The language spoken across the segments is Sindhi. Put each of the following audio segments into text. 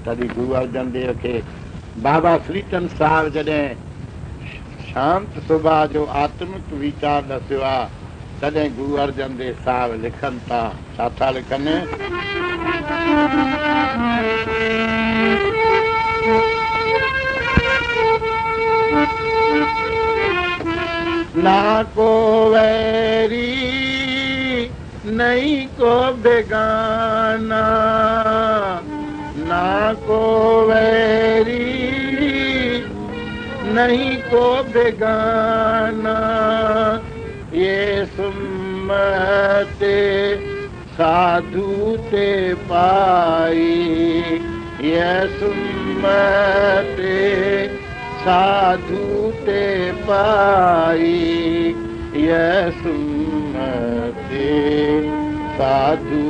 تڏهن گرو ارجن ديو کي بابا شريچند صاحب جڏهن شانت سڀاء جو آتمڪ ويچار ڏسيو آ، تڏهن گرو ارجن ديو صاحب لکن ٿا، ڇا ٿا لکن؟ نا ڪو ويري نهين ڪو بيگانا، نا ڪو ويري نهين ڪو بيگانا، يي سمت ساڌو تي پائي، يي سمت ساڌو تي پائي، يي سمت ساڌو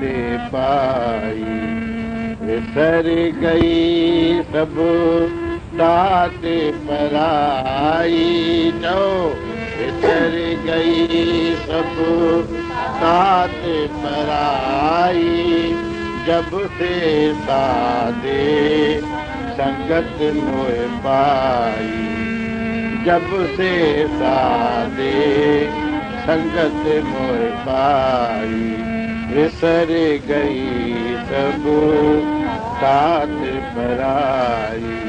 تي پائي، وسر گئي سڀ تات پرائي، چئو وسر گئي سڀ تات پرائي، جب سي ساڌي سنگت موهه پائي، جب سي ساڌي سنگت موهه پائي، وسر گئي سڀ تات پرائي.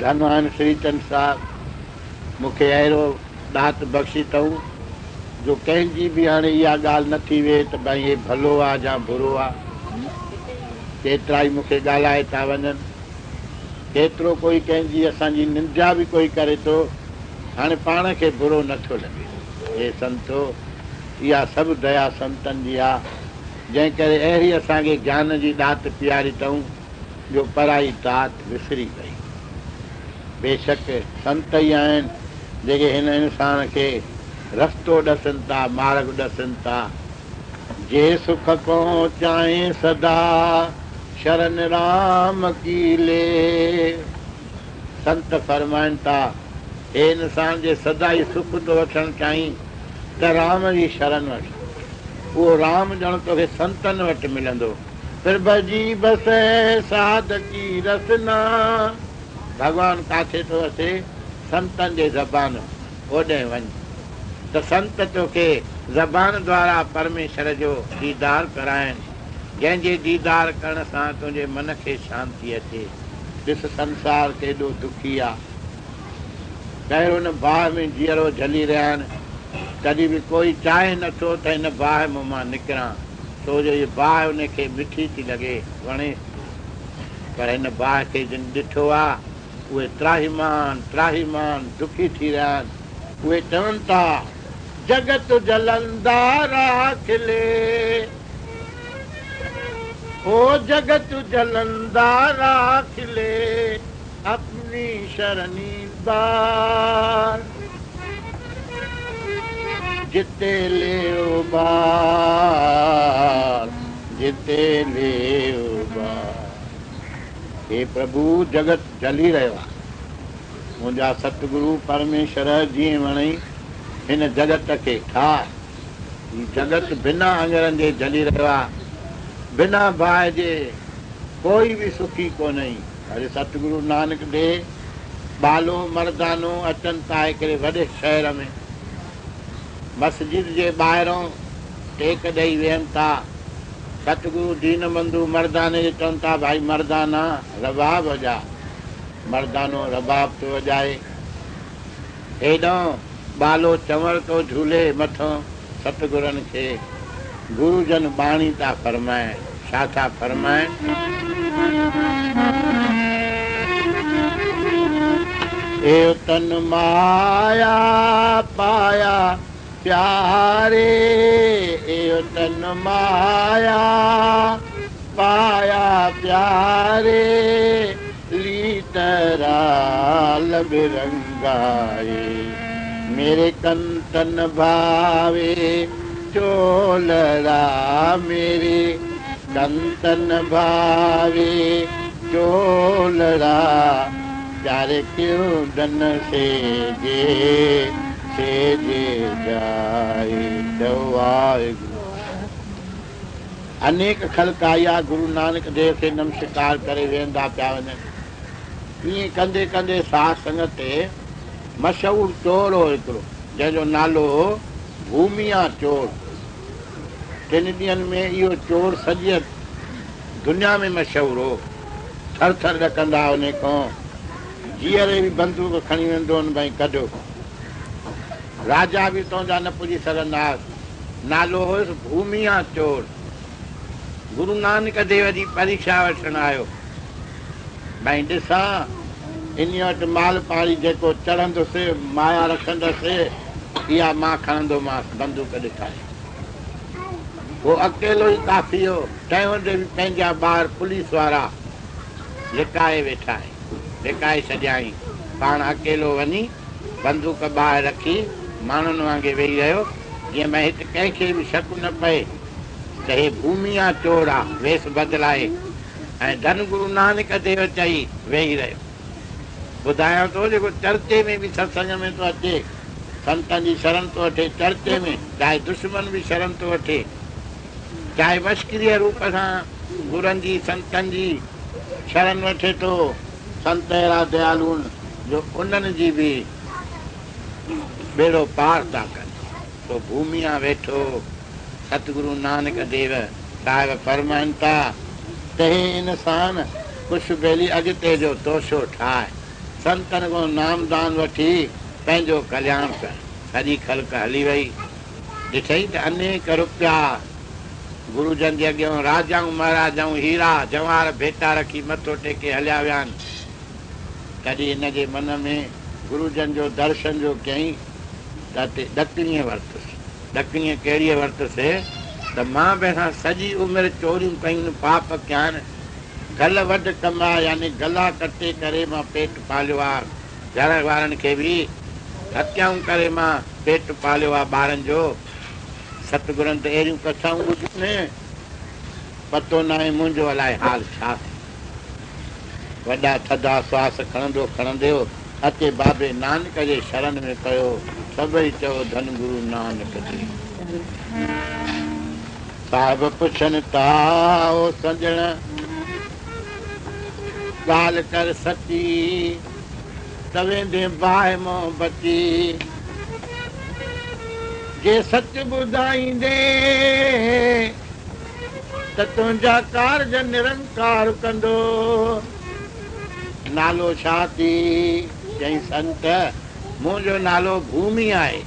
ڌنوان شريچند صاحب مون کي اهڙو ڏات بخشي اٿئون جو ڪنهن جي به هاڻي اها ڳالهه نه ٿي ويهي ته ڀئي هي ڀلو آهي يا برو آهي. ڪيترا ئي مون کي ڳالهائي ٿا وڃن، ڪيترو ڪوئي ڪنهن جي اسان جي ننديا به ڪوئي ڪري ٿو، هاڻي پاڻ کي برو نٿو لڳي. هي سنتو، اها سڀ ديا سنتن جي آهي، جنهن ڪري اهڙي اسان کي گيان جي ڏات پياري اٿئون جو پرائي تات وسري وئي. بيشڪ سنت ئي آهن جيڪي هن انسان کي رستو ڏسن ٿا، مارگ ڏسن ٿا. جي سک پهچائين سدا شرن رام ڪي لي. سنت فرمائن ٿا، هي انسان جي سدا ئي سک ٿو وٺڻ چاهين ته رام جي شرن وٺ. اهو رام ڄڻ توکي سنتن وٽ ملندو. پرڀ جي بسي ساڌ ڪي رسنا. ڀڳوان ڪاٿي ٿو وسي؟ سنتن جي زبان اوڏي وڃ ته سنت توکي زبان دوارا پرميشور جو ديدار ڪرائين، جنهن جي ديدار ڪرڻ سان تنهنجي من کي شانتي اچي. ڏس سنسار ڪيڏو دکي آ، ڪهڙو نه باهه ۾ جيئرو جلي رهيا آهن، تڏهن به ڪوئي چاهي نٿو ته هن باهه مان نڪران، ڇو جو هيء باهه ان کي مٺي ٿي لڳي، وڻيس ٿي. پر هن باهه کي جن ڏٺو آ، اهي تراهيمان تراهيمان دکي ٿي رهيا آهن. اهي چون ٿا، جڳت جلندا راک لي، او جڳت جلندا راک لي، اپني شرني بار، جتي ليو بار، جتي ليو بار. هي پرڀو، جڳت جلي رهيو آهي. منهنجا ستگرو پرميشور، جيئن وڻئي هن جڳت کي ٺاهه. هي جڳت بنا اڱرن جي جلي رهيو آهي، بنا باهه جي ڪوئي به سکي ڪونهي. اري ستگرو نانڪ the, ٻالو مردانو اچن ٿا هڪڙي وڏي شهر ۾، مسجد جي ٻاهرون ٽيڪ ڏيئي ويهن ٿا. ستگرو دين بنڌو مرداني کي چون ٿا، ڀائي مردانا، رباب وڄاء. مردانو رباب ٿو وڄائي. هيڏانهن ٻالو چنور ٿو جهولي، مٿان ستگرن کي گرو جن ٻاڻي ٿا فرمائن. ڇا ٿا فرمائن؟ اهو تن مايا پايا پياري، اهو تن مايا پايا پياري، ليترال برنگائي، ميري ڪنتن ڀاوي چولڙا، ميري ڪنتن ڀاوي چولڙا، پياري ڪيون دن سيجي سيجي جائي. چئو واهگرو. انيڪ خلق آئي آ، گرو نانڪ ديو کي نمسڪار ڪري ويندا پيا وڃن. ائين ڪندي ڪندي ساڌ سنگت تي مشهور چور هو هڪڙو، جنهن جو نالو هو ڀوميا چور. تن ڏينهن ۾ اهو چور سڄيء دنيا ۾ مشهور هو. ٿر ٿر ڏڪندا ها انهي کان. جيئري به بندوق کڻي ويندو هن ڀئي ڪڍو. راجا به تون جا نه پڄي سگهندا هئس. نالو هيس ڀوميا چور. گرو نانڪ ديو جي پريکشا وٺڻ آيو. ڀئي ڏسان انهيء وٽ مال پاڻي جيڪو چڙهندس، مايا رکندس، اها مان کڻندومانس. بندوق ڏيکاري. هو اڪيلو ئي ڪافي هو، تنهن هوندي به پنهنجا ٻار پوليس وارا لڪائي ويٺا آهن. لڪائي ڇڏيائين. پاڻ اڪيلو وڃي بندوق ٻاهر رکي ماڻهن وانگي ويهي رهيو، جيئن ڀئي هت ڪنهن کي به شڪ نه پئي ته هي ڀوميا چور آ، ويس بدلائي ۽ ڌن گرو نانڪ ديو چئي ويهي رهيو. ٻڌايان ٿو جيڪو چرچي ۾ به ستسنگ ۾ ٿو اچي، سنتن جي شرن ٿو وٺي، چرچي ۾ چاهي دشمن به شرن ٿو وٺي، چاهي مشڪريء روپ سان گرن جي سنتن جي شرن وٺي ٿو، سنت اهڙا ديالو آهن جو انهن جي به ٻيڙو پار ٿا ڪن. سو ڀوميا ويٺو ستگرو نانڪ ديو صاحب فرمائن ٿا ته هي انسان ڪش ٻيلي اڳتي جو توشو ٺاهه، سنتن کان نام دان وٺي پنهنجو ڪلياڻ ڪر. سڄي خلق هلي وئي. ڏٺئي ته انيڪ روپيا گرو جن جي اڳيان راجائون مهاراجائون هيرا جواهر ڀيٽا رکي مٿو ٽيڪي هليا ويا آهن. تڏهن هن جي من ۾ گرو جن جو درشن جو ڪيائين ته اتي ڏڪڻيء ورتس. ڏڪڻيء ڪهڙيء ورتس ته مان به سان سڄي عمر چوريون ڪيون پاپ ڪيا آهن. گل وڍ ڪما يعني گلا ڪٽي ڪري مان پيٽ پاليو آ. گهر وارن کي به هتيائون ڪري مان پيٽ پاليو آ ٻارن جو. ستگرن ته اهڙيون ڪٿائون ٻڌيون نه، پتو ناهي منهنجو الائي حال ڇا ٿيندو. وڏا ٿڌا سواس کڻندو کڻنديو اچي بابي نانڪ جي شرن ۾ پيو. سڀئي چئو ڌن گرو نانڪ ديو. صاحب پڇن ٿا او سڄڻ ڳالهه ڪر سچي ته ويندين باهه مان بچي. جي سچ ٻڌائيندين ته تنهنجا ڪارج نرنڪار ڪندو. نالو ڇا ٿي؟ چيائين سنت منهنجو نالو ڀومي آهي.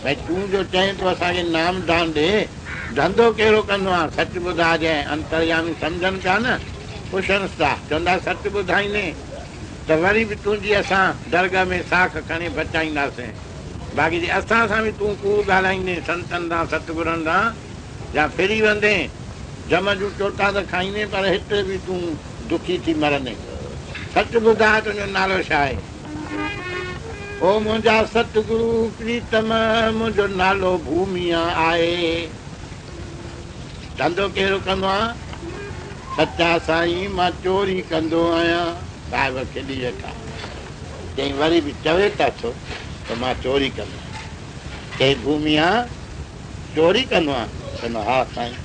ڀئي تون جو چئين ٿو اسان کي نام دان ڏي، ڌنڌو ڪهڙو ڪندو آن، سچ ٻڌاجانء. انتريامي سمجهن پيا نه، پڇنس ٿا، چوندا سچ ٻڌائيندين ته وري به تنهنجي اسان درگهه ۾ ساک کڻي بچائينداسين، باقي جي اسان سان به تون ڪوڙ ڳالهائيندين، سنتن سان ستگرن سان جا ڦري ويندين، جم جون چوٽان ته کائيندين پر هتي به تون دکي ٿي مرندين. سچ ٻڌاء تنهنجو نالو ڇا آهي؟ او منهنجا ستگرو پريتم، منهنجو نالو ڀوميا آهي. ڌنڌو ڪهڙو ڪندو آهيان؟ سچا سائين مان چوري ڪندو آهيان. صاحب کلي ويٺا. چيائين وري به چوي ته اٿو ته مان چوري ڪندو آهيان. چيائين ڀوميا چوري ڪندو آهين؟ چوندو ها سائين.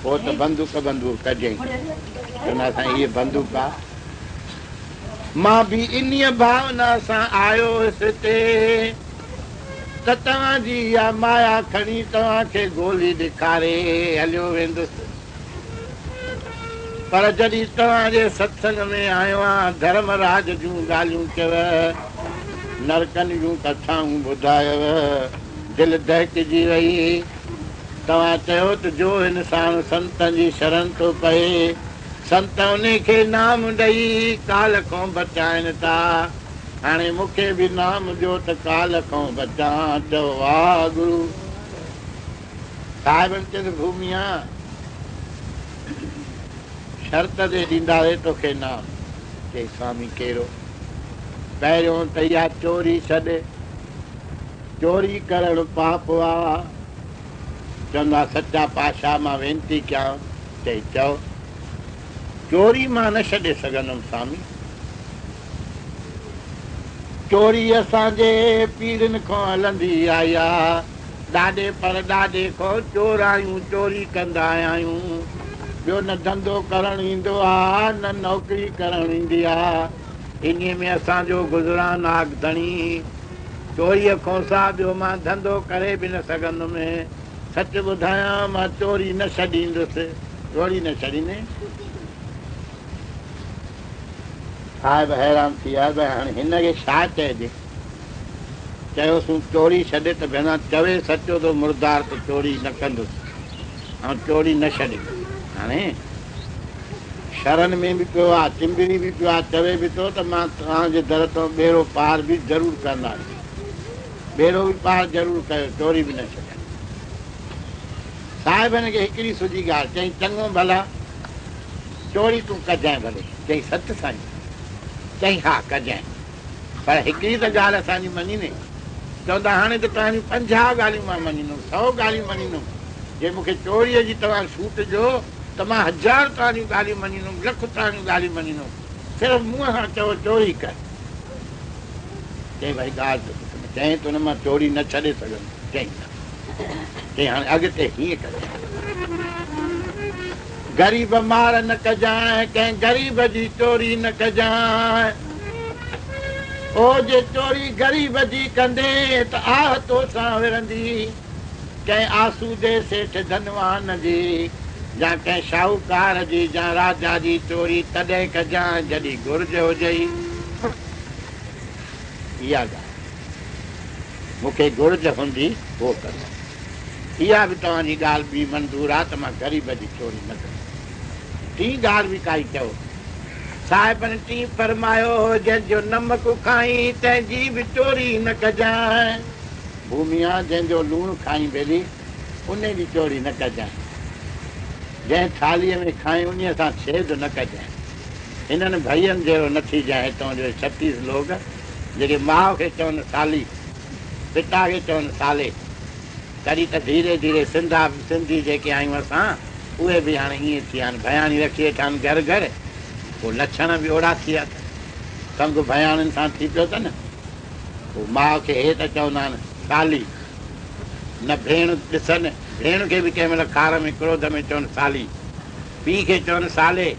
پوء ته بندوق بندوق ڪڍيائين. چوندا سائين هيء بندوق آ. مان به انهيء ڀاونا سان آيو هيس هتي ته توهان جي اها مايا کڻي توهان کي گولي ڏيکاري هليو ويندس. پر جڏهن توهان جي ستسنگ ۾ آيو آهيان، ڌرم راج جون ڳالهيون ڪيو، نرڪن جون ڪٿائون ٻڌايو، دل دهڪجي وئي. توهان چيو ته جو انسان سنتن جي شرن ٿو پئي، سنت انهي کي نام ڏئي ڪال کان بچائن ٿا. هاڻي مون کي به نام ڏيو ته ڪال کان بچان. چئو واهه گرو صاحبن چيس ڀوميا شرط تي ڏينداسين توکي نام. چئي سوامي ڪهڙو؟ پهريون ته اها چوري ڇڏ. چوري ڪرڻ پاپ آ. چوندا سچا پاتشاهه مان وينتي ڪيان. چئي چئو، چوري مان نه ڇڏي سگهندم سامي. چوري اسان جي پيڙهين کان هلندي آئي آ. ڏاڏي پر ڏاڏي کان چور آهيون، چوري ڪندا آيا آهيون. ٻيو نه ڌنڌو ڪرڻ ايندو آ، نه نوڪري ڪرڻ ايندي آ. انهيء ۾ اسان جو گذران آ ڌڻي. چوريء کان سوا ٻيو مان ڌنڌو ڪري به نه سگهندم. سچ ٻڌايان، مان چوري نه ڇڏيندس. چوري نه ڇڏيندين؟ صاحب حيران ٿي ويا، ڀئي هاڻي هن کي ڇا چئجي؟ چيوسون چوري ڇڏ ته ڀيڻا چوي سچو ٿو مردار ته چوري نه ڪندس ۽ چوري نه ڇڏيندس. هاڻي شرن ۾ به پيو آ، چنبڙي به پيو آ، چوي به ٿو ته مان توهان جي در تان ٻيڙو پار به ضرور ڪنداسين. ٻيڙو به پار ضرور ڪيو، چوري به نه ڇڏيان. صاحب هن کي هڪڙي سجهي ڳالهه چيائين، چڱو ڀلا چوري تون ڪجانء ڀلي. چيائين، سچ سائين؟ چيائين، ها ڪجانء. پر هڪڙي ته ڳالهه اسان جي مڃيندين؟ چوندا، هاڻي ته توهان جون 50 ڳالهيون مان مڃيندم، 100 ڳالهيون مڃيندم. جي مون کي چوريء جي توهان ڇوٽ ڏيو ته مان 1000 توهان جون ڳالهيون مڃيندم، لک توهان جون ڳالهيون مڃيندم. صرف مون سان چئو چوري ڪر. چيائين، ڀائي ڳالهه ته پٽ نه. چيائين ته نه مان چوري نه ڇڏي سگهندس. چيائين، نه. چيائين، هاڻي اڳتي هيئن ڪجانء. غريب مار نه ڪجانء، ڪنهن غريب جي چوري نه ڪجانء. او جي چوري غريب جي ڪندين ته آهه توسان ورندي. ڪنهن آسودي سيٺ ڌنوان جي يا ڪنهن شاهوڪار جي يا راجا جي چوري تڏهن ڪجانء جڏهن گهرج هجئي. اها ڳالهه مون کي گهرج هوندي اهو ڪندس. اها به توهان جي ڳالهه ٻي منظور آ ته مان غريب جي چوري نه ڪندس. ٽين ڳالهه به ڪائي چئو. صاحبن ٽين فرمايو هو، جنهن جو نمڪ کائين تنهن جي به چوري نه ڪجانء. ڀوميا، جنهن جو لوڻ کائين ٻيلي، انهي جي چوري نه ڪجانء. جنهن ٿالهيء ۾ کائين انهيء سان ڇيد نه ڪجانء. هنن ڀئين جهڙو نه ٿيجانء هتئون جو 36 لوڪ، جيڪي ماء کي چون سالي، پتا کي چون سالي. تڏهن ته ڌيري ڌيري سنڌا سنڌي جيڪي آهيون اسان، اهي به هاڻي ائين ٿي ويا آهن. ڀياڻي رکي ويٺا آهن گهر گهر، پوء لڇڻ به اوڙا ٿي ويا اٿن. سنگ ڀياڻين سان ٿي پيو اٿن. پوء ماء کي هي ته چوندا آهن سالي، نه ڀيڻ ڏسن، ڀيڻ کي به ڪنهن مهل خار ۾ ڪروڌ ۾ چون سالي، پيء کي چون سالي،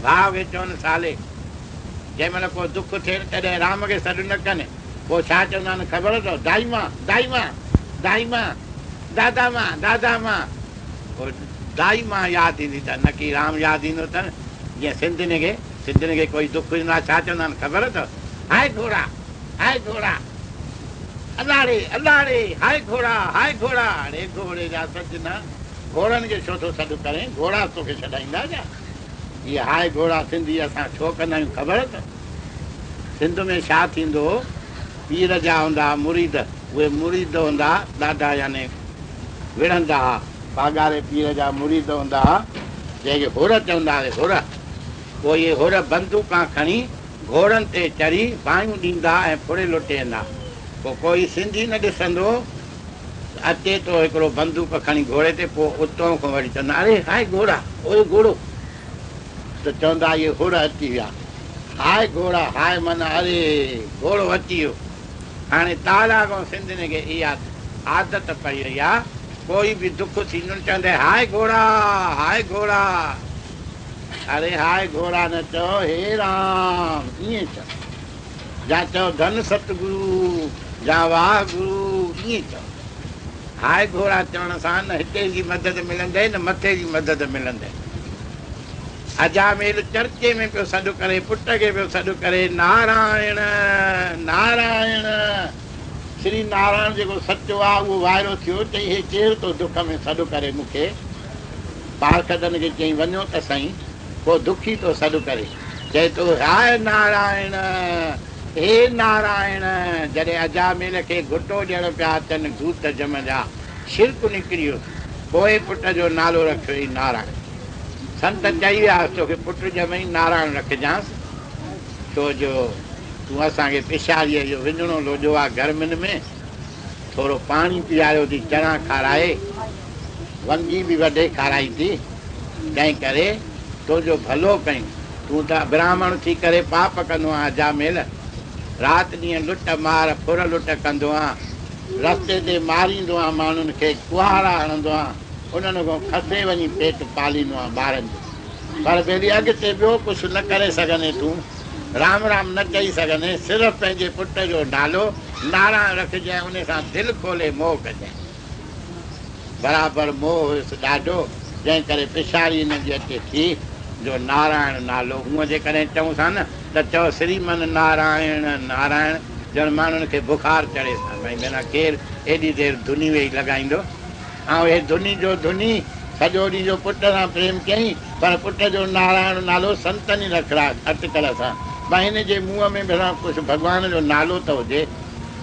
ڀاء کي چون سالي. جنهن مهل ڪو دک ٿئي تڏهن رام کي سڏ نه ڪن، پوء ڇا چوندا آهن خبر اٿو؟ دائي مان، دائي مان، دائي مان، دادا مان، دادا مان. پوء دائي مان ياد ايندي اٿن، نه ڪي رام ياد ايندو اٿن. جيئن سنڌين کي، سنڌين کي ڪوئي دک ايندو آهي ڇا چوندا آهن خبر اٿو؟ هاء گهوڙا، هاء گهوڙا، الا ڙي، الا ڙي، هاء گهوڙا، هاء گهوڙا. اڙي گهوڙي جا سجنا، گهوڙن کي ڇو ٿو سڏ ڪرين، گهوڙا توکي سڏائيندا ڇا؟ هي هاء گهوڙا سنڌي اسان ڇو ڪندا آهيون خبر اٿو؟ سنڌ ۾ ڇا ٿيندو هو، پير جا هوندا ها مريد، اهي مريد هوندا ها ڏاڍا يعني وڙهندا ها، پاڳاري پير جا مريد هوندا ها، جنهن کي حر چوندا هئاسين حر، پوء اهي حر بندوقان کڻي گهوڙن تي چڙهي باهيون ڏيندا ۽ ڦري لٽي ايندا، پوء ڪوئي سنڌي نه ڏسندو ته اچي ٿو هڪڙو بندوق کڻي گهوڙي تي، پوء اتان کان وري چوندا اڙي هاء گهوڙا، اوئي گهوڙو. ته چوندا اهي حر اچي ويا. هاء گهوڙا هاء معنيٰ اڙي گهوڙو اچي ويو. هاڻي تالا کان سنڌين کي اها عادت پئي وئي آ، ڪوئي به دک ٿيندن چوندي هاء گهوڙا هاء گهوڙا. اڙي هاء گهوڙا نه چئو هي رام ائين چئو. يا چئو ڌن ستگرو يا واهه گرو ائين چئو. هاء گهوڙا چوڻ سان نه هتي جي مدد ملندئي نه مٿي جي مدد ملندئي. اجاميل چرچي ۾ پيو سڏ ڪري، پٽ کي پيو سڏ ڪري، نارائڻ! نارائڻ! شري نارائڻ جيڪو سچو آ اهو وائرو ٿيو، چئي هي ڪير ٿو دک ۾ سڏ ڪري مون کي؟ پارکدن کي چيائين وڃو ته سهين، ڪو دکي ٿو سڏ ڪري. چئي ٿو هاء نارائڻ! هي نارائڻ! جڏهن اجاميل کي گهٽو ڏيڻ پيا اچن دوت جم جا، ڇرڪ نڪري ويس. پوء پٽ جو نالو رکيوئي نارائڻ. سنت چئي ويا هئس توکي پٽ ڄمئي نارائڻ رکجانس، ڇو جو تون اسان کي پڇاڙيء جو وڃڻو لوڏيو آ گرمين ۾، ٿورو پاڻي پياريو ٿي، چڻا کارائي، ونگي به وڍي کارائي ٿي، تنهن ڪري تنهنجو ڀلو ڪيون. تون ته براهمڻ ٿي ڪري پاپ ڪندو آن اجاميل، رات ڏينهن لٽ مار، ڦر لٽ ڪندو آن. رستي تي ماريندو آهيان ماڻهن کي، ڪهاڙا هڻندو آهيان، انهن کان کسي وڃي پيٽ پاليندو آهيان ٻارن جو. پر ٻيلي اڳتي ٻيو ڪجهه نه ڪري سگهندين تون، رام رام نه چئي سگهندين، صرف پنهنجي پٽ جو نالو نارائڻ رکجانء، ان سان دل کولي موهه ڪجانء. برابر موهه هيس ڏاڍو، جنهن ڪري پڇاڙي هن جي اچي ٿي جو نارائڻ نالو. هونء جيڪڏهن چئون ٿا نه ته چئو سريمن نارائڻ نارائڻ، ڄڻ ماڻهن کي بخار چڙهيس ها. ڀئي ڀيڻا ڪير ايڏي دير ڌني ويهي لڳائيندو؟ ۽ هي ڌني جو ڌني سڄو ڏينهن جو پٽ سان پريم ڪيائين، پر پٽ جو نارائڻ نالو سنتن ئي رکراء اٽڪل سان. ڀئي هن جي منهن ۾ ڀيڻا ڪجهه ڀڳوان جو نالو ته هجي.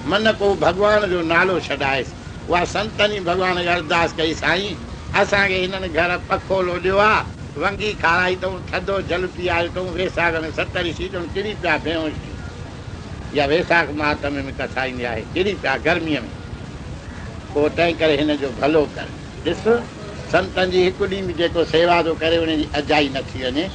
من ڪو ڀڳوان جو نالو ڇڏائيس. اها سنتن ئي ڀڳوان کي ارداس ڪئي، سائين! اسان کي هنن گهر پکو لوڏيو آ، ونگي کارائي اٿئون، ٿڌو جل پياريو اٿئون، ويساک ۾ ست رشي ڄڻ ڪري پيا بيهوش ٿي. يا ويساک مهاتمي ۾ ڪٿا ايندي آهي، ڪري پيا گرميء ۾. پوء تنهن ڪري هن جو ڀلو ڪر. ڏس، سنتن جي هڪ ڏينهن به جيڪو سيوا ٿو ڪري، ان جي اجائي نه ٿي وڃي.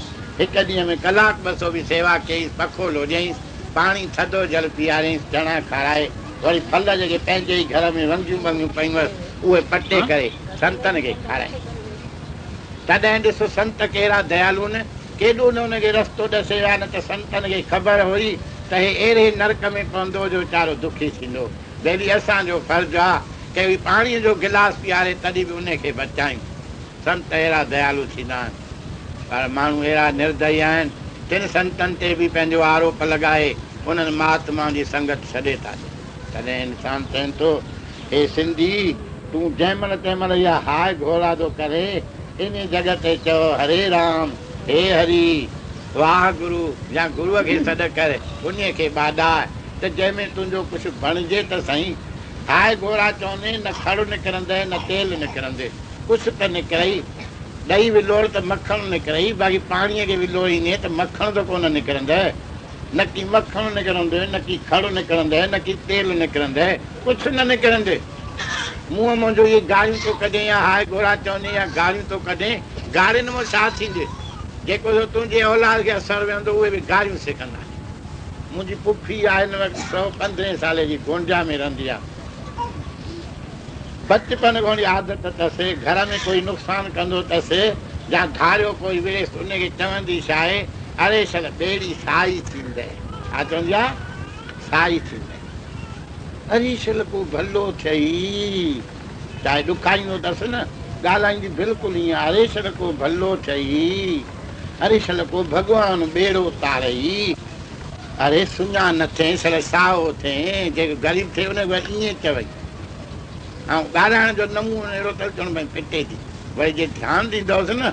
هڪ ڏينهن ۾ ڪلاڪ ٻه سو به سيوا ڪيئيس، پکو لوڏيائينس، پاڻي ٿڌو جل پياريائينس، چڻا کارائي، وري ڦل جيڪي پنهنجي ئي گهر ۾ ونگيون ٻنگيون پيون هئس، اهي پٽي ڪري سنتن کي کارائيائين. تڏهن ڏس سنت ڪهڙا ديالو نه، ڪيڏو نه ان کي رستو ڏسي ويا، نه ته سنتن کي خبر هئي ته هي اهڙي نرڪ ۾ پوندو جو ويچارو دکي ٿيندو. ٻيلي اسان جو فرض آ ڪي هي پاڻيء جو گلاس پياري تڏهن به انهي کي بچايون. سنت اهڙا ديالو ٿيندا آهن. پر ماڻهو اهڙا نردئي آهن، تن سنتن تي به پنهنجو آروپ لڳائي انهن مهاتمائن جي سنگت ڇڏي ٿا ڏين. تڏهن انسان چون ٿو، هي سنڌي! تون جنهن مهل تنهن مهل اها هاء گهوڙا ٿو ڪرين، انهي جڳهه تي چئو هري رام، هي هري، واهه گرو يا گروء کي سڏ ڪر، انهي کي ٻاڏاء ته جنهن ۾ تنهنجو ڪجهه بڻجي ته سهين. هاء گهوڙا چوندين، نه کڙ نڪرندء نه تيل نڪرندي، ڪجهه ته نڪرئي. ڏهي ولوڙ ته مکڻ نڪرئي، باقي پاڻيء کي ولوڙيندين ته مکڻ ته ڪونه نڪرندء. نڪي مکڻ نڪرندء، نڪي کڙ نڪرندء، نڪي تيل نڪرندء، ڪجهه نه نڪرندء. منهن منهنجو اهي گاريون ٿو ڪڍين يا هاء گهوڙا چوندين يا گاريون ٿو ڪڍين، گارين مان ڇا ٿيندي؟ جيڪو سو تنهنجي اولاد کي اثر ويهندو، اهي به گاريون سکندا. منهنجي پڦي آهي هن وقت 115 سالي جي گونڊيا ۾ رهندي آهي. بچپن کان وٺي عادت اٿس، گهر ۾ ڪوئي نقصان ڪندو اٿس يا ڌاريو ڪوئي وڙهيس ته ان کي چوندي ڇا آهي، اري شل ٻيڙي سائي ٿيندء. ڇا چوندي آهي؟ سائي ٿيندء. اري شل ڪو ڀلو ٿئي. چاهي ڏکائيندو اٿس نه، ڳالهائيندي بلڪل ائين، اري شل ڪو ڀلو ٿئي. اري شل ڪو ڀڳوان ٻيڙو تارئي. اري سڃا نه ٿئين، شل سائو ٿئين. جيڪو غريب ٿئي ان کي وري ائين چوئي. ۽ ڳالهائڻ جو نمونو اهڙو اٿس ڄڻ ڀئي پٽي ٿي. وري جي ڌيان ڏيندؤس نه،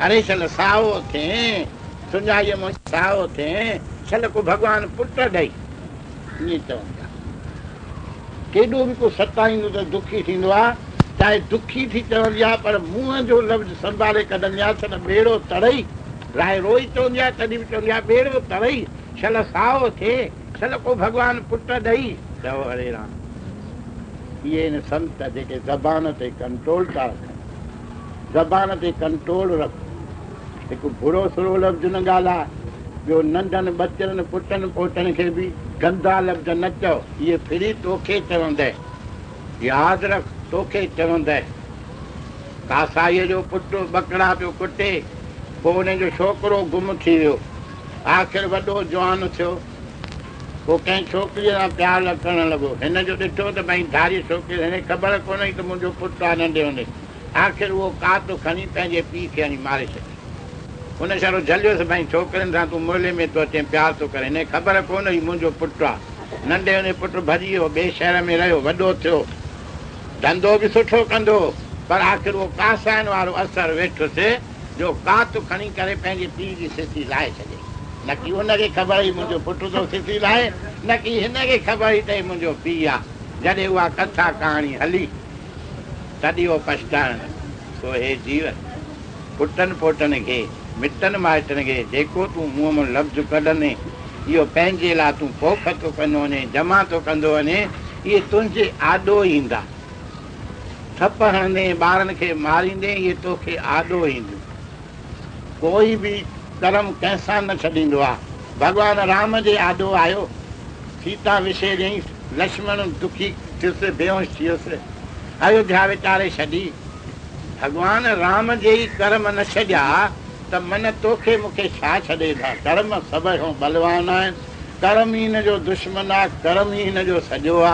اري شل سائو ٿئين، سڃائيء مان سائو ٿئين، شل ڪو ڀڳوان پٽ ڏئي. ائين چوندي آ. ڪيڏو به ڪو ستائيندو ته دکي ٿيندو آ. چاهي دکي ٿي چوندي آ پر منهن جو لفظ سنڀالي ڪڍندي آ، شل ٻيڙو تڙئي. راهي روئي چوندي آ تڏهن به چوندي آ ٻيڙو تڙئي، شل سائو ٿئي، شل ڪو ڀڳوان پٽ ڏئي. چئو هري رام. اهي آهن سنت جيڪي زبان تي ڪنٽرول ٿا رکن. زبان تي ڪنٽرول رک. هڪ برو سرو لفظ نه ڳالهاء، ٻيو ننڍن ٻچڙن پٽن پوٽن کي به گندا لفظ نه چئو، اهي ڦري توکي چوندء. ياد رک، توکي چوندء. ڪاسائيء جو پٽ ٻڪڙا پيو ڪٽي، پوء ان جو ڇوڪرو گم ٿي ويو. آخر وڏو جوان ٿيو. پوء ڪنهن ڇوڪريء سان پيار ڪرڻ لڳو. هن جو ڏٺو ته ڀئي ڌاري ڇوڪري، هن کي خبر ڪونه هئي ته منهنجو پٽ آ ننڍي هوندي. آخر اهو ڪات کڻي پنهنجي پيء کي هڻي ماري ڇڏيائين. هن ڇڙو جهليس، ڀئي ڇوڪرين سان تون محلي ۾ ٿو اچين، پيار ٿو ڪرين. هن کي خبر ڪونه هئي منهنجو پٽ آ. ننڍي هوندي پٽ ڀڄي ويو، ٻئي شهر ۾ رهيو، وڏو ٿيو. ڌنڌو به سٺو ڪندو هو، پر آخر اهو ڪاسائين وارو اثر ويٺس جو ڪات کڻي ڪري پنهنجي پيء جي سسي لاهي ڇڏيائين. نڪي ان کي خبر هئي منهنجو پٽ ٿو سسي لاهي، نڪي هن کي خبر هئي ته هي منهنجو پيء آ. جڏهن اها ڪٿا ڪهاڻي هلي، تڏهن اهو پڇتائڻ لڳو. سو هي جيون! پٽن پوٽن کي، مٽن مائٽن کي جيڪو تون منهن مان لفظ ڪڍندين، اهو پنهنجي لاء تون پوک ٿو ڪندو وڃين، جمع ٿو ڪندو وڃين، اهي تنهنجي آڏو ايندا. ٿڦ هڻندين، ٻارن کي ماريندين، اهي توکي آڏو اينديون. ڪوئي به ڪرم ڪنهن سان نه ڇڏيندو آ. ڀڳوان رام جي آڏو آيو، سيتا وسيريائينس، لڇمڻ دکي ٿيس، بيهوش ٿي ويس. ايوڌيا ويچاري ڇڏي. ڀڳوان رام جي ئي ڪرم نه ڇڏيا ته من توکي مون کي ڇا ڇڏيندا؟ ڪرم سڀ کان ٻلوان آهن. ڪرم ئي هن جو دشمن آ، ڪرم ئي هن جو سڄو آ.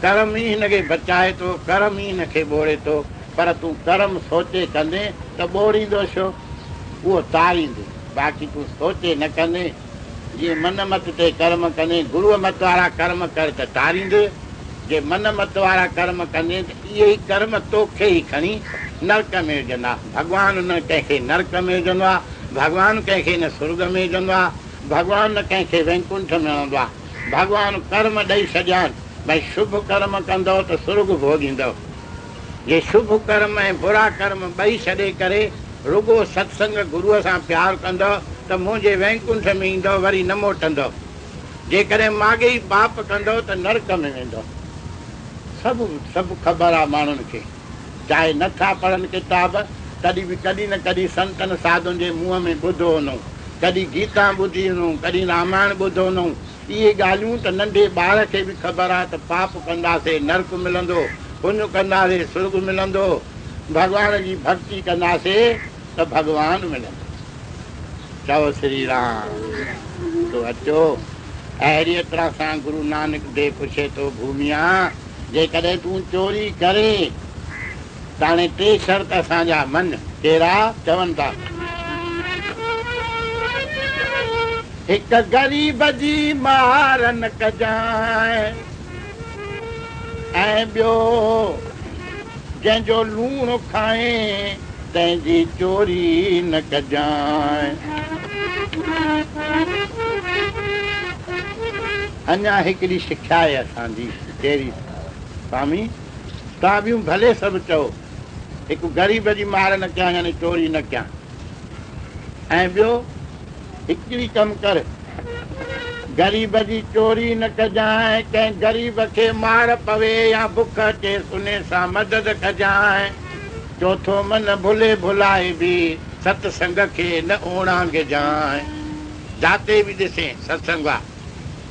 ڪرم ئي هن کي بچائي ٿو، ڪرم ئي هن کي ٻوڙي ٿو. پر تون ڪرم سوچي ڪندين ته ٻوڙيندو ڇو؟ اهو تاريندو. باقي تون سوچي نه ڪندين، جيئن من مت تي ڪرم ڪندين، گروء مت وارا ڪرم ڪر ته تاريندي، جي من مت وارا ڪرم ڪندين ته اهي ئي ڪرم توکي ئي کڻي نرڪ ۾ وجهندا. ڀڳوان نه ڪنهن کي نرڪ ۾ وجهندو آهي، ڀڳوان ڪنهن کي نه سرڳ ۾ وجهندو آهي، ڀڳوان نه ڪنهن کي وينڪنٺ ۾ هڻندو آهي. ڀڳوان ڪرم ڏئي ڇڏيا آهن، ڀئي شڀ ڪرم ڪندؤ ته سرڳ ڀوڳيندؤ. جي شڀ ڪرم ۽ برا ڪرم ٻئي ڇڏي ڪري رڳو ستسنگ گروء سان پيار ڪندؤ ته منهنجي وينڪنٺ ۾ ايندؤ وري نه موٽندؤ. جيڪڏهن ماڳهين پاپ ڪندؤ ته نرڪ ۾ ويندؤ. سڀ سڀ خبر آ ماڻهن کي. چاهي نه ٿا پڙهن ڪتاب تڏهن به ڪڏهن نه ڪڏهن سنتن ساڌن جي منهن ۾ ٻڌو هوندئون. ڪڏهن گيتا ٻڌي هوندئون، ڪڏهن رامائڻ ٻڌو هوندئون. اهي ڳالهيون ته ننڍي ٻار کي به خبر آ ته پاپ ڪنداسي نرڪ ملندو، پڃ ڪنداسي سرڳ ملندو، ڀڳوان جي ڀڳتي ڪنداسي ته ڀڳوان ملندو. چئو سري رام. تو اچو. اهڙيء طرح سان گرو نانڪ ديو پڇي ٿو، ڀوميا! جيڪڏهن تون چوري ڪرين ته هاڻي ٽي شرط اسان جا مڃ. ڪهڙا؟ چون ٿا. هڪ غريب جي مار نه ڪجانء ۽ ٻيو جنهن جو لوڻ کائين تنهن جي چوري نه ڪجانء. اڃا هڪڙي سکيا آهي اسان جي. ڪهڙي؟ سوامي، توهان ٻيون ڀلي سڀ چئو، هڪ غريب جي مار نه ڪيان يعني چوري نه ڪيان ۽ ٻيو هڪڙي ڪم ڪر، غريب جي چوري نه ڪجانء، ڪنهن غريب کي مار پوي يا بک اچيس انهي سان مدد ڪجانء، چوٿون من ڀلي ڀلائي به ست سنگ کي نه اوڻانگجانء. جاتي به ڏسين ستسنگ آ.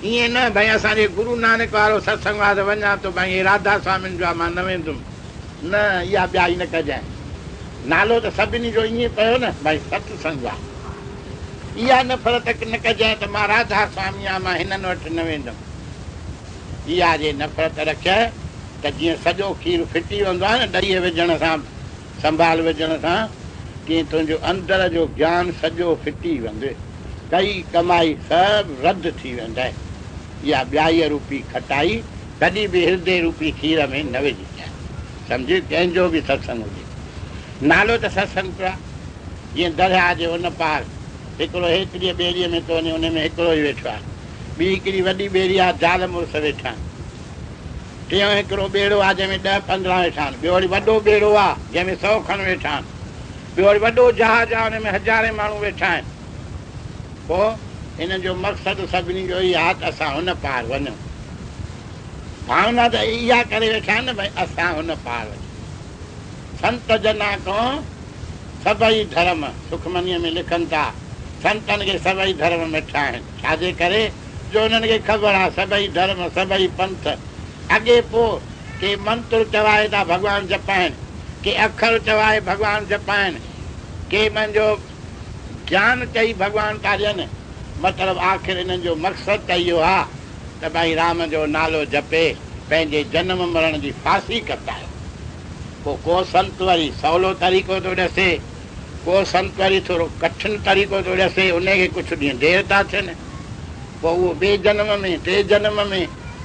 ائين نه ڀئي اسان جي گرو نانڪ وارو ستسنگ آ ته وڃان ٿو ڀئي هي راڌا سوامين جو آ مان نه ويندم. نه اها ٻيائي نه ڪجانء. نالو ته سڀني جو ائين پيو نه ڀئي ست سنگ آ. اها نفرت نه ڪجانء ته مان راڌا سوامي آهيان مان هنن وٽ نه ويندم. اها جي نفرت رکيء ته جيئن سڄو کير ڦٽي ويندو آهي نه ڏهيء وجهڻ سان سنڀال وجهڻ سان تيئن تنهنجو اندر جو گيان سڄو ڦٽي ويندو. ڪئي ڪمائي سڀ رد ٿي ويندء. اها ٻيائيء روپي کٽائي ڪڏهن به هردي روپي کير ۾ نه وجهجانء. سمجهه، ڪنهن جو به ستسنگ هجي. نالو ته ستسنگ پيو آهي. جيئن درياهه جي ان پار هڪڙو هيتريء ٻيڙيء ۾ ٿو وڃي، ان ۾ هڪڙو ئي ويٺو آهي. ٻي هڪڙي وڏي ٻيڙي آهي، زال مڙس ويٺا آهن. ٽيون هڪڙو ٻيڙو آهي، جنهن ۾ ڏهه پندرهن ويٺا آهن. ٻيو وري وڏو ٻيڙو آهي، جنهن ۾ سئو کن ويٺا آهن. ٻيو وري وڏو جهاز آهي، ان ۾ هزارين ماڻهو ويٺا آهن. پوء انهن جو مقصد سڀني جو اهو آهي ته اسان هن پار وڃون. ڀاونا ته اها ڪري ويٺا آهن نه ڀئي اسان هن پار وڃون. سنت جنا کان سڀئي ڌرم، سکمنيء ۾ لکن ٿا، سنتن کي سڀئي ڌرم مٺا آهن. ڇا جي ڪري؟ جو انهن کي خبر آهي سڀئي ڌرم، سڀئي پنٿ، اڳي پوء ڪي منتر چوائي ٿا ڀڳوان جپائن، ڪي اکر چوائي ڀڳوان جپائن، ڪي منهنجو گيان چئي ڀڳوان ٿا ڏين. مطلب آخر انهن جو مقصد ته اهو آ ته ڀائي رام جو نالو جپي پنهنجي جنم مرڻ جي ڦاسي ڪٽايو. پوء ڪو سنت وري سولو طريقو ٿو ڏسي، ڪو سنت وري ٿورو ڪٺن طريقو ٿو ڏسي، انهي کي ڪجهه ڏينهن دير ٿا ٿين، پوء اهو ٻئي جنم ۾، ٽئين جنم ۾،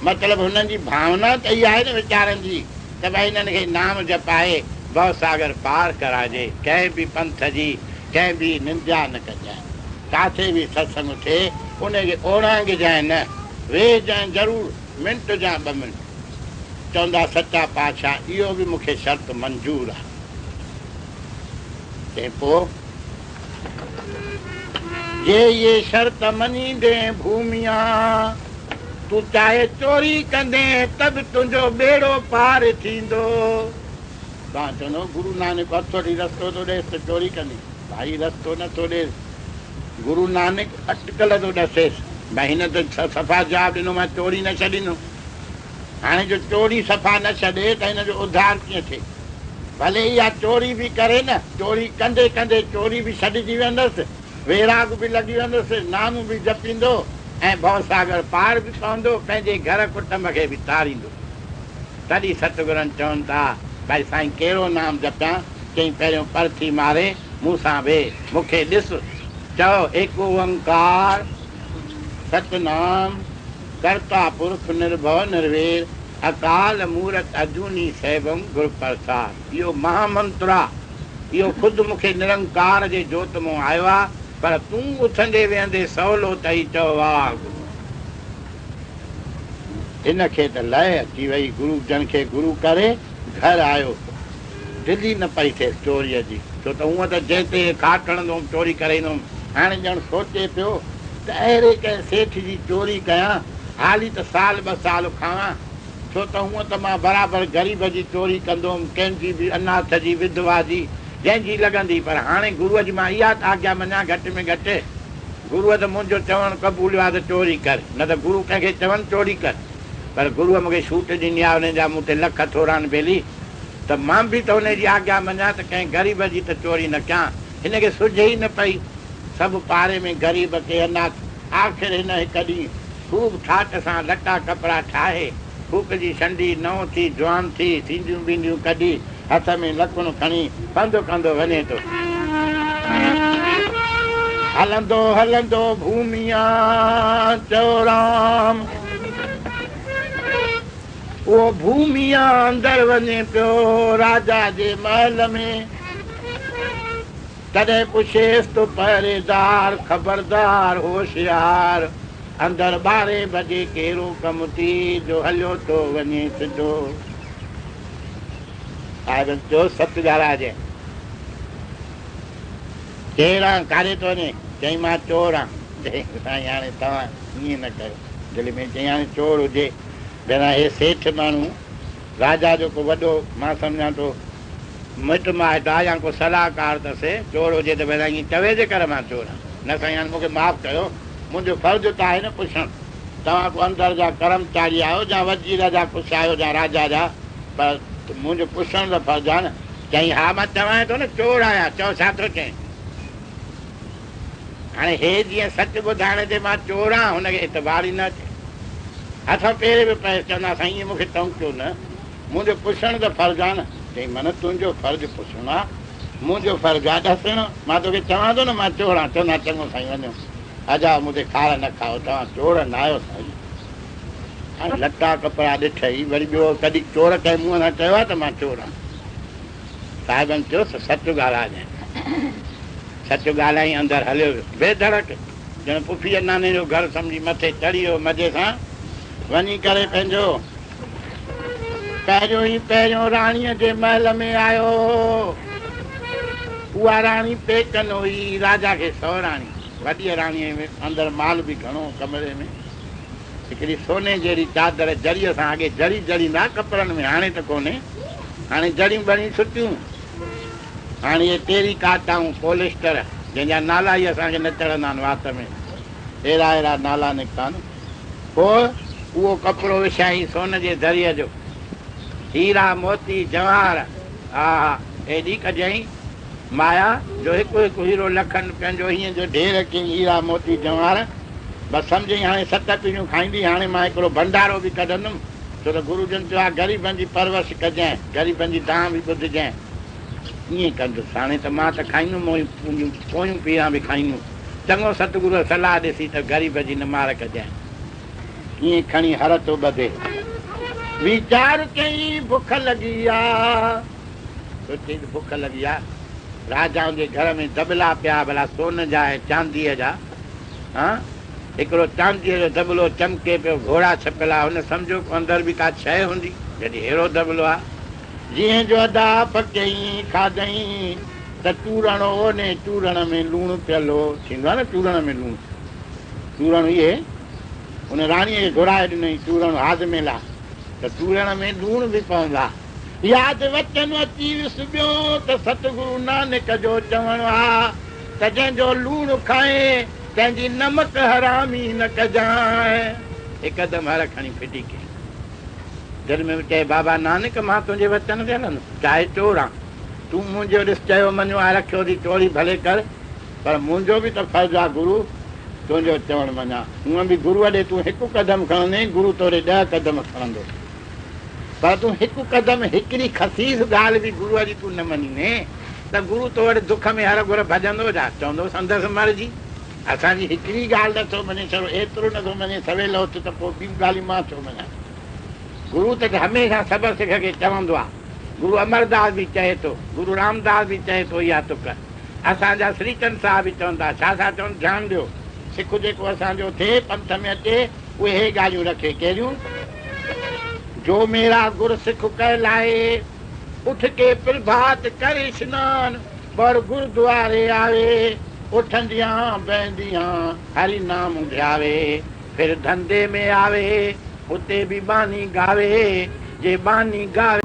مطلب هنن جي ڀاونا ته اها آهي نه ويچارن جي ته ڀائي هنن کي نام جپائي ڀوساگر پار ڪرائجي، ڪنهن به پنٿ جي ڪنهن به ننديا نه ڪجانء، ڪاٿي به ستسنگ ٿئي انهي کي اوڙانگجانء نه، ويهجانء ضرور منٽ جا ٻه منٽ. چوندا سچا پادشاهه اهو به مون کي شرط منظور آ. تنهن پوء جي اهي شرط مڃيندين ڀوميا، تون چاهي چوري ڪندين ته به تنهنجو ٻيڙو پار ٿيندو. توهان چوندؤ گرو نانڪ هٿ وٺي رستو ٿو ڏيس ته چوري ڪندين. ڀائي رستو نه ٿو ڏيس، گرو نانڪ اٽڪل ٿو ڏسيس. ڀائي هن ته صفا جواب ڏنو مان چوري نه ڇڏيندم. هاڻي جو چوري صفا نه ڇڏي ته هن جو اڌار ڪيئن ٿئي؟ ڀلي اها چوري به ڪري نه، چوري ڪندي ڪندي چوري به ڇڏجي ويندس، ويراڳ به لڳي ويندس، نام به جپيندو ۽ ڀوساگر پار به پوندو، پنهنجي گهر ڪٽنب کي به تاريندو. تڏهن ستگرن چون ٿا، ڀائي سائين ڪهڙو نام جپيان؟ چئين پهريون پرٿي ماري مون سان ويهه، مون کي ڏس، چئو ايڪ اونڪار ستنام، ڪرتا پرک نرڀؤ نروير، اڪال مورت اجوني سيڀم گر پرساد. اهو مها منتر آ. اهو خود مون کي نرنڪار جي جوت مون آيو آ، پر تون اٿندي ويهندي سولو ٿئي چئو واهه گرو. هن کي ته لئه اچي وئي، گرو جن کي گرو ڪري گهر آيو. دل ئي نه پئي ٿيس چوريء جي، ڇو ته هونء ته جنهن تي کاٽ هڻندو هوم چوري ڪري ايندو هوم. هاڻي ڄڻ سوچي پيو ته اهڙي ڪنهن سيٺ جي چوري ڪيان، حالي ته سال ٻه سال کاوان، ڇو ته هونء ته مان برابر غريب جي چوري ڪندو هوم، ڪنهن جي به اناٿ جي، وڌوا جي، جنهن جي لڳندي، پر هاڻي گروء جي مان اها ته آگيا مڃان گهٽ ۾ گهٽ گروء ته منهنجو چوڻ قبوليو آهي ته چوري ڪر، نه ته گرو ڪنهن کي چون چوري ڪر. پر گروء مون کي ڇوٽ ڏني آهي، انهيء جا مون تي لک ٿورا آهن ٻيلي، ته مان به ته انهيء جي آگيا مڃان ته ڪنهن غريب جي ته چوري نه ڪيان. هن کي سجهي ئي نه پئي. سڀ پاڙي ۾ غريب ڪي اناٿ. آخر هن هڪ ڏينهن خوب ٺاٺ سان لٽا ڪپڙا ٺاهي، ڦوڪ جي ڇنڊي، نئون ٿي، جوان ٿي، سينڌيون ٻينڌيون ڪڍي، هٿ ۾ لڪڻ کڻي، پنڌ ڪندو وڃي ٿو. هلندو هلندو ڀوميا چئو رام. اهو ڀوميا اندر وڃي پيو راجا جي محل ۾. تڏهن پڇيس ٿو پهريدار، خبردار هوشيار، اندر ٻارهين بجي ڪهڙو ڪم ٿي جو هليو ٿو وڃين سڌو. صاحبن چيو، سچ ڳالهائجانء. ڪير آن، ڪاڏي ٿو وڃين؟ چيائين، مان چور آن. چيائين، سائين هاڻي توهان ائين نه ڪيو. دل ۾ چيائين، هاڻي چور هجي، ڀيڻا هي سيٺ ماڻهو، راجا جو ڪو وڏو، مان سمجهان ٿو مٽ مائٽ آ يا ڪو صلاحڪار اٿس، چور هجي ته ڀيڻا ائين چوي جيڪر مان چور آن. نه سائين هاڻي مون کي معاف ڪيو، منهنجو فرض ته آهي نه پڇڻ. توهان ڪو اندر جا ڪرمچاري آهيو يا وزير جا ڪجهه آهيو يا راجا جا، پر منهنجو پڇڻ ته فرض آهي نه. چيائين، ها مان چوانء ٿو نه چور آهيان، چئو ڇا ٿو چئين؟ هاڻي هي جيئن سچ ٻڌائڻ تي مان چور آهيان، هن کي اعتبار ئي نه اچي. هٿ پير به پيس، چوندا سائين ائين مون کي ٽونڪيو نه، منهنجو پڇڻ ته فرض آهي نه. چيائين، من تنهنجو فرض پڇڻ آهي، منهنجو فرض آهي ڏسڻ، مان توکي چوان ٿو نه مان چور آهيان، چوندا چڱو سائين وڃو. اجها مون تي خار نه کائو، توهان چور ناهيو سائين. هاڻي لٽا ڪپڙا ڏٺئي، وري ٻيو ڪڏهن چور ڪنهن منهن سان چيو آهي ته مان چور آهيان؟ صاحبن چيس، سچ ڳالهائجانء. سچ ڳالهائي اندر هليو ويو. بي ڌڙڪ، ڄڻ پڦيء ناني جو گهر سمجهي مٿي چڙهي ويو. مزي سان وڃي ڪري پنهنجو پهريون ئي پهريون راڻيء جي محل ۾ آيو. اها راڻي پيڪن هئي، راجا کي سؤ راڻي. وڏيء راڻيء ۾ اندر مال به گهڻو هو. ڪمري ۾ هڪڙي سوني جهڙي چادر جريء سان اڳي جري جڙيندا ڪپڙن ۾ هاڻي ته ڪونهي. هاڻي جڙيون ٻڻيون ڇٽيون. هاڻي اهي تيري ڪاٽ ۽ پوليسٽر جنهن جا نالا ئي اسان کي نه چڙهندا آهن وات ۾. اهڙا اهڙا نالا نڪتا آهن. پوء اهو ڪپڙو وڇائين سون جي دريء جو. هيرا، موتي، جواهر، آها! ايڏي ڪڍيائين مايا جو هڪ هڪ هيرو لکن رپين جو هيئن جو ڍير ڪيائين هيرا، موتي، جواهر. بس سمجهئين هاڻي ست پيڙهيون کائيندي، هاڻي مان هڪڙو ڀنڊارو به ڪڍندم، ڇو ته گرو جن چيو آهي غريبن جي پرورش ڪجانء، غريبن جي دانهن به ٻڌجانء. ائين ڪندس، هاڻي ته مان ته کائيندم، منهنجون پويون پيڙهان به کائينديون. چڱو ستگروء صلاح ڏسي ته غريب جي نمار ڪجانء. ائين کڻي هر ٿو ٻڌي. ويچار ڪيائين بک لڳي آ. سوچيائين ته بک لڳي آ. راجائن جي گهر ۾ دٻلا پيا ڀلا سون جا ۽ چانديء جا. هان! هڪڙو چانديء جو دٻلو چمڪي پيو، گهوڙا ڇپيل آ. هن سمجهيو ڪو اندر به ڪا شيء هوندي، جڏهن ههڙو دٻلو آ. جيئن جو ادا پڪيائين، کاڌائين ته چورڻ هو ني چورڻ ۾ لوڻ پيل هو. ٿيندو آ نه چورڻ ۾ لوڻ. چورڻ اهي ان راڻيء کي گهرائي ڏنائين چورڻ هاضمي لاء ته چورڻ ۾ لوڻ به پوندو آ. ياد وچن اچي ويس ٻيو ته ستگرو نانڪ جو چوڻ آ ته جنهن جو لوڻ کائين تنهن جي نمڪ حرامي نه ڪجانء. هڪدم هر کڻي ڦٽي ڪيائين. دل ۾ به چئي، بابا نانڪ مان تنهنجي وچن تي هلندس، چاهي چور آن، تون منهنجو ڏس چيو مڃيو آ رکيو ٿي چوري ڀلي ڪر، پر منهنجو به ته فرض آ گرو تنهنجو چوڻ مڃان. هونئن به گروء ڏي تون هڪ قدم کڻندين، گرو تو ڏي ڏهه قدم کڻندو. پر تون هڪ قدم هڪڙي خسيس ڳالهه به گروء جي تون نه مڃيندين ته گرو تو وٽ دک ۾ هر گهر ڀڄندو ڇا؟ چوندو سندس مرضي. اسان جي هڪڙي ڳالهه نه ٿو مڃي ڇڙو ايترو نه ٿو مڃي سويل اٿ ته پوء ٻيون ڳالهيون مان ڇو مڃان. گرو ته هميشه سڀ سک کي چوندو آ. گرو امرداس به چئي ٿو، گرو رامداس به چئي ٿو اها تڪ. اسان جا سريچند صاحب به چون ٿا. ڇا ٿا چون؟ ڌيان ڏيو، سک جيڪو اسان جو ٿئي، پنٿ ۾ اچي، اهي هي ڳالهيون رکي. ڪهڙيون؟ جو ميرا گر سک ڪهلائي، اٺ ڪي پرڀات ڪر اشنان، ٻر گردواري آوي، اٺنديان بهنديان هري نام ڌياوي، ڦر ڌنڌي ۾ آوي، اتي به ٻانهي ڳاوي، جي ٻانهي ڳاوي.